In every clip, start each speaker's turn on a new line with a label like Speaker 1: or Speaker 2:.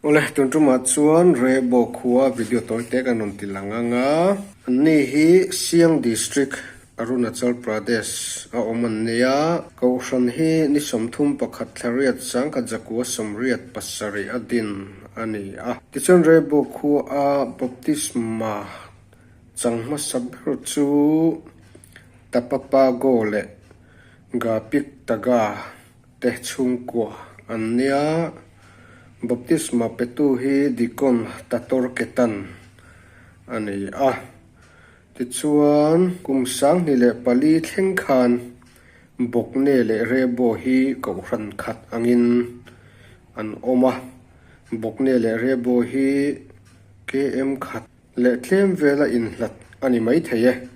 Speaker 1: Awle, tun tumah chuan Rebo khua video tawi te kan rawn ti lang ang a. Anni hi Siang District, Arunachal Pradesh a awm an ni a. Kohhran hi ni 31 thla riat sangkhat zakua 87 a din a ni a. Tichuan Rebo khua a baptisma chang hmasa ber chu Tapapago leh Gapik Taga te chhungkua an nia. Baptisma petu hi Deacon Tator Ketan a ni a. Tichuan, kum 2004 thleng khan Bawkne leh Rebo hi kohhran khat angin an awm a. Bawkne leh Rebo hi KM khat leh tlem vela inhlat a ni maithei e.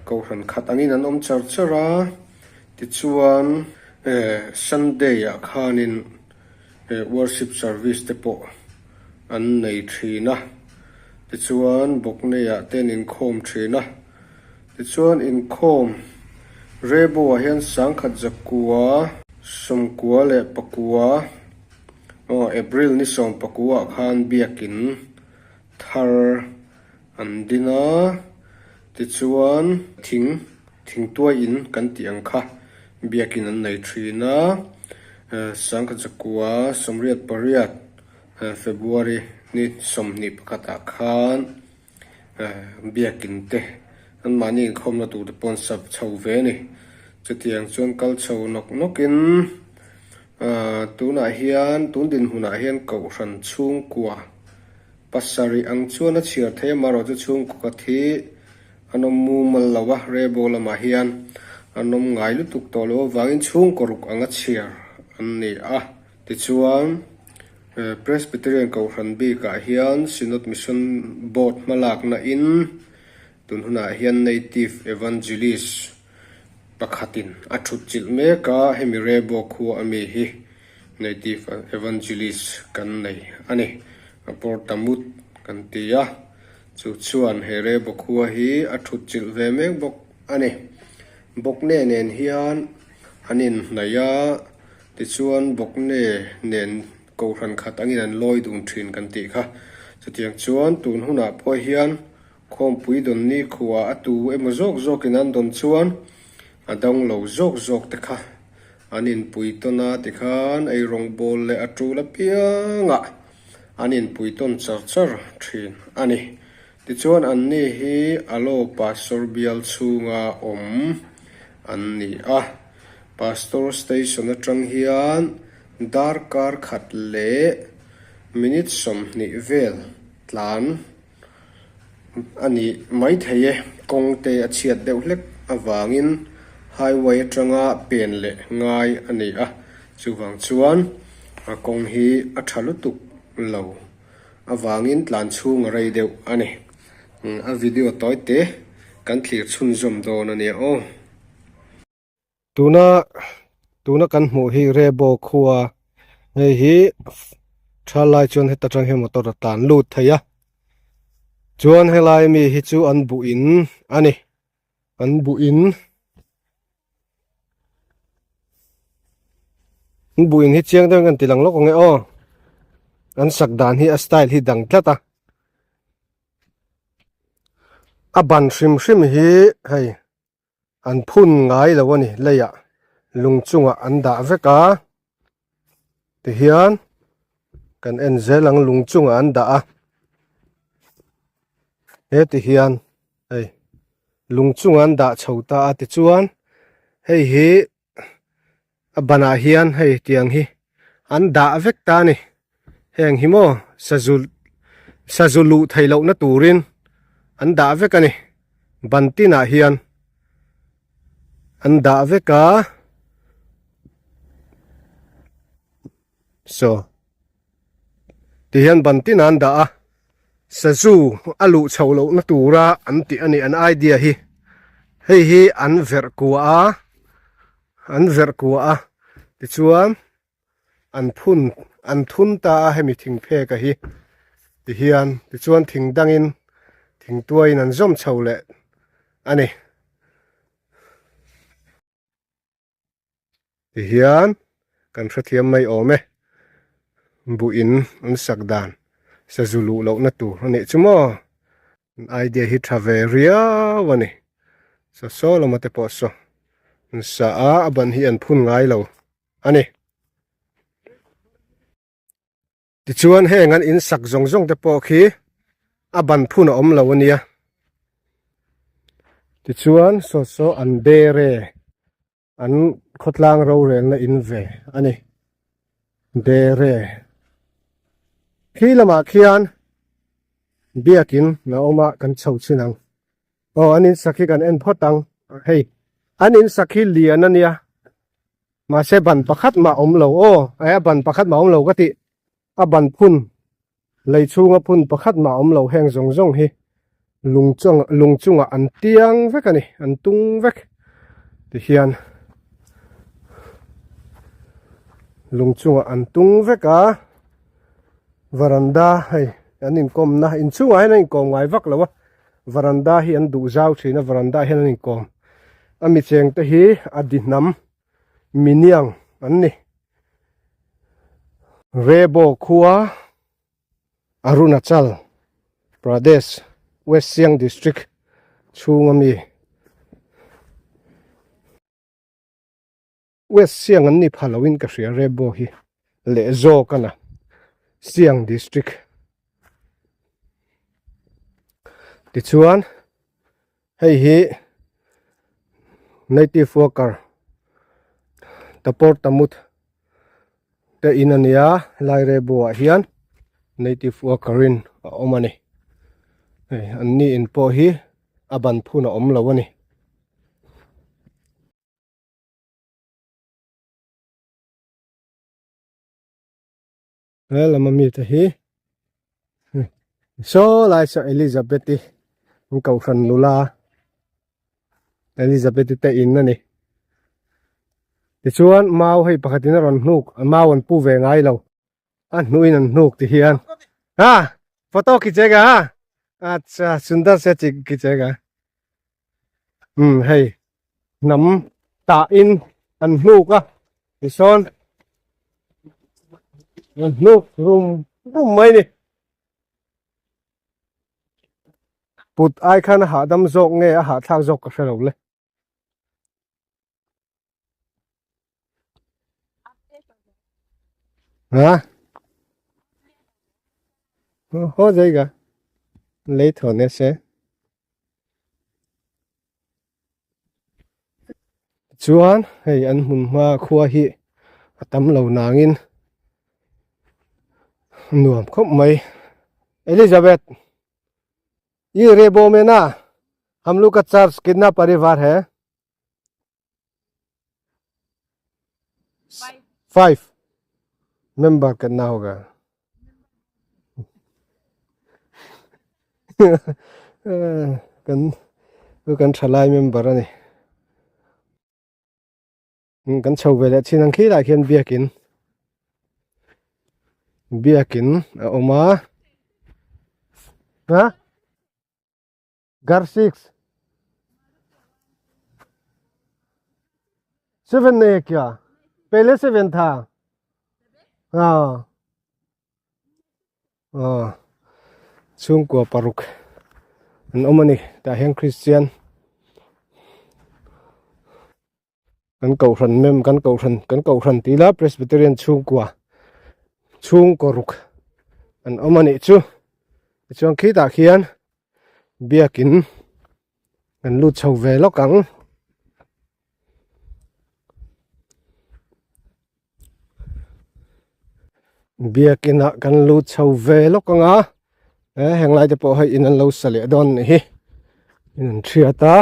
Speaker 1: Kohhran khat angin an awm char char a, tichuan Sunday-ah khanin worship service te pawh an nei thin a, tichuan Bawkneiah te an inkhawm thin a, tichuan inkhawm Rebo-ah hian 1994 aw April ni 19 ah khan biakin thar an din a, tichuan thing thingtuai in kan tih ang kha biakin an nei thin a, 1998 February ni 21 ah khan biakin te anmahni inkhawmna tur te pawh an sap chho ve a ni. Chutiang chuan kal chho nawk nawkin tunah hian tun dinhmunah hian kohhran chhungkua Pasarih ang chuan a chhiar thei a, marawh chu chhungkaw khat hi an awm mumal lo a, Rebo lamah hian an awm ngai lutuk tawh lo avangin chhungkaw ruk ang a chhiar an ni a. Tichuan, Presbyterian Kohhran bikah hian Synod Mission Board hmalakna in tun hunah hian Native Evangelist pakhatin a thut chilh mek a, hemi Rebo khua ami hi Native Evangelist kan nei a ni. A Portamut kan ti a, chu chuan he Rebo khua hi a thut chilh ve mek bawk a ni. Bawkne nen hian an inhnaih a, tichuan Bawkne nen kohhran khat angin an lawi dun thin kan tih kha. Chutiang chuan tun hunah pawh hian khawmpui dawn ni khuah a tu emaw zawk zawkin an dawn chuan a dang lo zawk zawk te kha An inpui tawn a tikhan eirawng bawl leh a tul apiangah an inpui tawn char char thin a ni. Tichuan anni hi Alo Pastor bial chhunga awm an ni a. Pastor Station atang hian darkar khat leh minute 20 vel tlan A ni maithei e, kawng te a chhiat deuh hlek avangin highway atanga pen leh ngai a ni a, chuvang chuan a kawng hi a tha lutuk lo avangin tlan chhung a rei deuh a ni. A video tawi te kan thlir chhunzawm dawn a nia aw.
Speaker 2: Tuna tuna kan hmuh hi Rebo khua hei hi tha lai chuan heta tang hian motor a tlan lut thei a chuan helai mi hi chu an buh in a ni an buh in an buh in hi chiang deuhin kan ti lang lawk ang e aw an sak dan hi a style hi dang tlat a a ban hrim hrim hi hei. An phun ngai lo a ni leiah lung chungah an dah vek a tihian kan en zel ang lung chungah an dah a he tihian hei lung chungah an dah chho ta a tichuan hei hi a banah hian hei tiang hi an dah vek ta a ni heng hi maw sazu sazu luh theih lohna turin an dah vek a ni ban tinah hian an dah vek a saw tihian ban tinah an dah a sazu a luh chhoh lohna tura an tih a ni an idea hi hei hi an verh kua a an verh kua a tichuan an phun an thun ta a hemi thing phek a hi tihian tichuan thing dangin thing tuaiin an zawm chho leh a ni. Tihian kan hrethiam mai awm e. Buh in an sak dan sazu luh lohna tur a nih chu maw an idea hi tha ve riau a ni saw saw lama te pawh saw an sa a a ban hi an phun ngai lo a ni. Tichuan heng an in sak zawng zawng te pawh khi a ban phun a awm lo a nia tichuan saw saw an dere An khawtlang rorelna in ve a ni. Dere. Khi lamah khian biakin a awm a kan chho chhin ang. Aw an in sak hi kan en phawt ang. Hei an in sak hi lian a nia. Mahse ban pakhat mah awm lo aw. A ban pakhat mah awm lo ka tih. A ban phun Lei chhunga phun pakhat mah awm lo heng zawng zawng hi lung chung lung chungah an tiang vek a ni an tung vek tihian lung chungah an tung vek a varanda hei an inkawmna inchhungah hian an inkawm ngai vak lo a varanda hi an duh zau thin a varanda ah hian an inkawm a mi cheng te hi a di hnam miniang an ni. Rebo khua Arunachal Pradesh West Siang District chhunga mi West Siang an ni pha loin ka hria Rebo hi leh zawk a na Siang District tichuan Hei hi native worker tapawr tamut te in a nia helai rebo ah hian native worker in a awm a ni hei an ni in pawh hi a ban phun a awm lo a ni. He lama mite hi saw lai saw Elizabeth-i an kohhran nula Elizabeth-i te in a ni tichuan mau hei pakhatin a rawn hnuk mau an pu ve ngai lo a hnuhin an hnuk ti hian ha photo khichega ha acha sundar se khichega umm hei hnam tah in an hnuk a tisawn an hnuk rum rum mai ni put ai khan a hahdam zawk nge a hahthlak zawk ka hre lo le. हाँ हो जाएगा लेट होने से chuan hei an hmun hma khua hi a tam lo nangin nuam khawp mai Elizabeth ये रेबो में ना हम लोग का चर्च कितना परिवार है फाइव मेंबर करना होगा kan kan thalai member ani kan chho ve leh chin ang khi lai khian biakin biakin a awm a ha Gar 6 7 नहीं है क्या पहले सेवन था हाँ हाँ chhungkua paruk an awm a ni tah hian Christian kan kohhran mem kan kohhran kan kohhran tih ila Presbyterian chhungkua chhungkaw ruk an awm a nih chu tichuan khitah khian biakin kan lut chho ve lawk ang. Biakin ah kan lut chho ve lawk ang a he heng lai te pawh hei in an lo sa leh dawn a nih hi in an thiat a.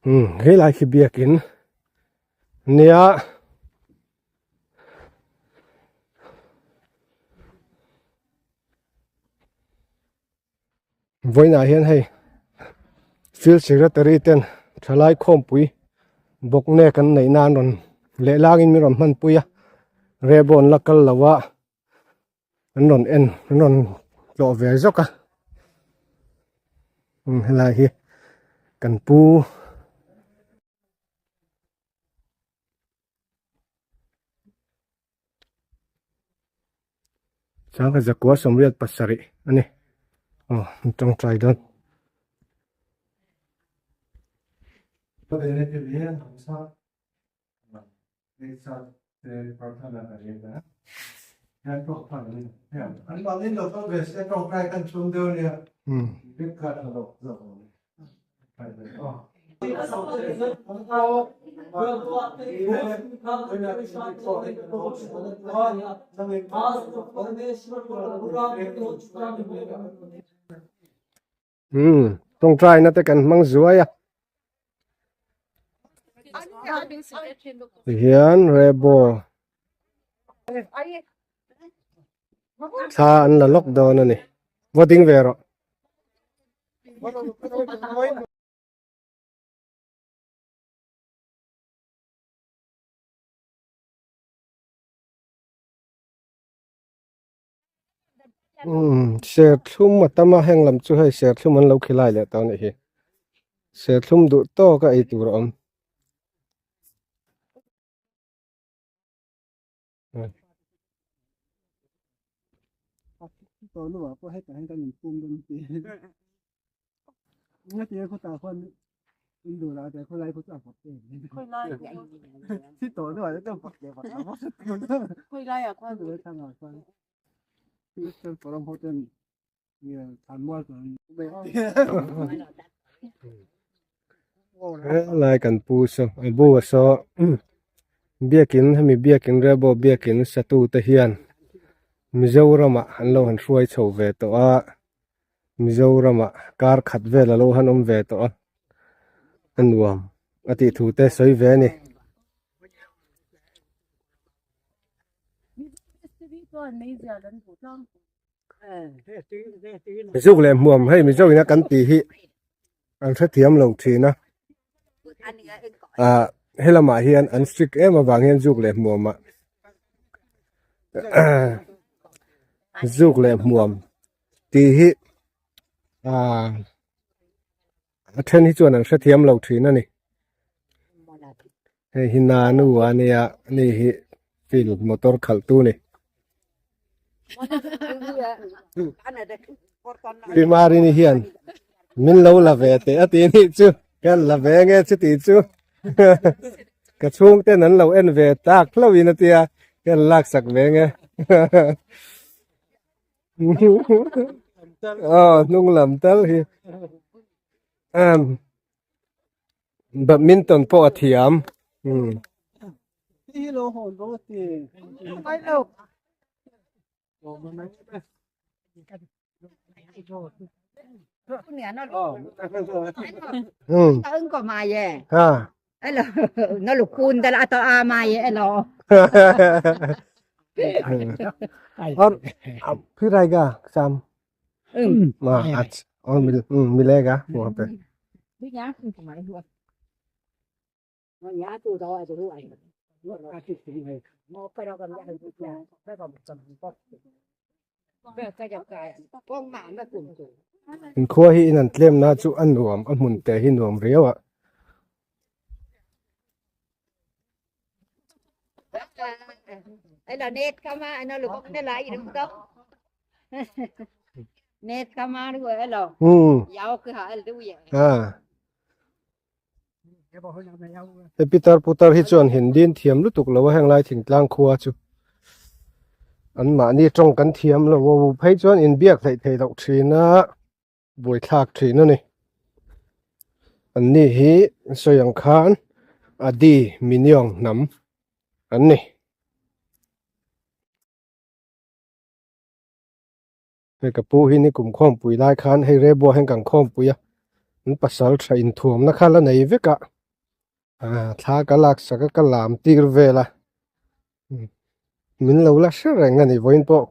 Speaker 2: Umm helai khi biakin nia vawiinah hian hei field secretary ten thalai khawmpui bawk nek an neih nan rawn lehlangin min rawn hmanpui a rehbawn la kal lo a. An rawn en an rawn tlawh ve zawk a umm helai hi kan pu Sangkhat zakua sawmriat pasarih a ni. Aw an tawngtai dawn. Umm tawngtaina te kan hmang zuai a tihian rebo thla an la lawk dawn a ni va ding ve rawh. Umm serthlum a tam a heng lam chu hei serthlum an lo khilai leh tawh a nih hi serthlum duh tawk a ei tur a awm. Helai kan pu saw a bu a saw biakin hemi biakin Rebo biakin satu te hian Mizoramah an lo han hruai chho ve tawh a Mizoramah kar khat vel a lo han awm ve tawh a a nuam a tih thu te sawi ve a ni. Zuk leh hmuam hei Mizo ina kan tih hi an hrethiam lo thin a ah helamah hian an strict em avang hian zuk leh hmuam ah zuk leh hmuam tih hi ah a then hi chuan an hrethiam lo thin a ni hei hi nanu a nia ani hi field motor khalh tu a ni Pi Marini hian min lo la ve teh a ti anih chu kan la ve nge chuti chu ka chhung ten an lo en ve tak hlauhin a tia kan laksak ve nge. Aw hnung lam tal hi um badminton pawh a thiam um um ha Phiraiga sam ma at on milega mo pe Inkhua hi in an tlem na chu a nuam a hmun te hi nuam riau a. He pitar putar hi chuan Hindi an thiam lutuk lo a heng lai thingtlang khua chu an mahni tawng kan thiam lo a phei chuan inbiak hleih theih loh thin a buaithlak thin a ni an ni hi sawi ang khan Adi Minion hnam an ni. Hei ka pu hi nikum khawmpui lai khan hei Rebua hian kan khawmpui a an pasal tha inthuamna kha la nei vek a ah thla ka lak sak a ka lam tir vel a min lo la hre reng a ni vawiin pawh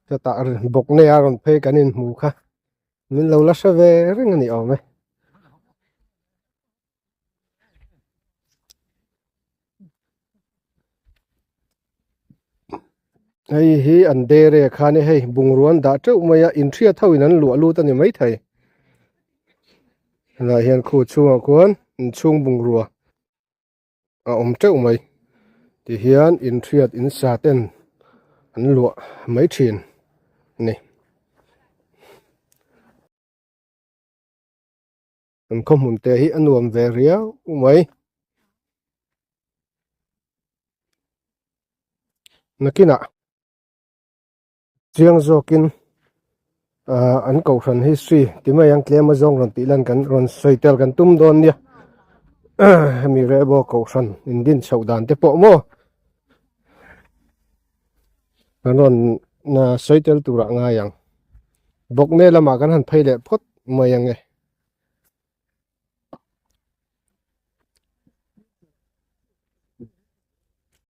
Speaker 2: chutah bawk nei a rawn phei kan inhmu kha min lo la hre ve reng a ni awm e. Hei hi an dere kha a ni hei bungrua an dah teuh mai a inhriat ho in an luah lut a ni maithei helaiah hian khu chhungah khuan inchhung bungrua a awm teuh mai tihian inhriat in sa ten an luah mai thin. ni. An khaw hmun te hi a nuam ve riau mai. Nakinah chiang zawkin ah an kohhran history ti mai ang tlem a zawng rawn tih lan kan rawn sawi tel kan tum dawn nia hemi rehbo kohhran in din chhoh dan te pawh maw kan rawn sawi tel turah ngai ang bawkne lamah kan han phei leh phawt mai ang e.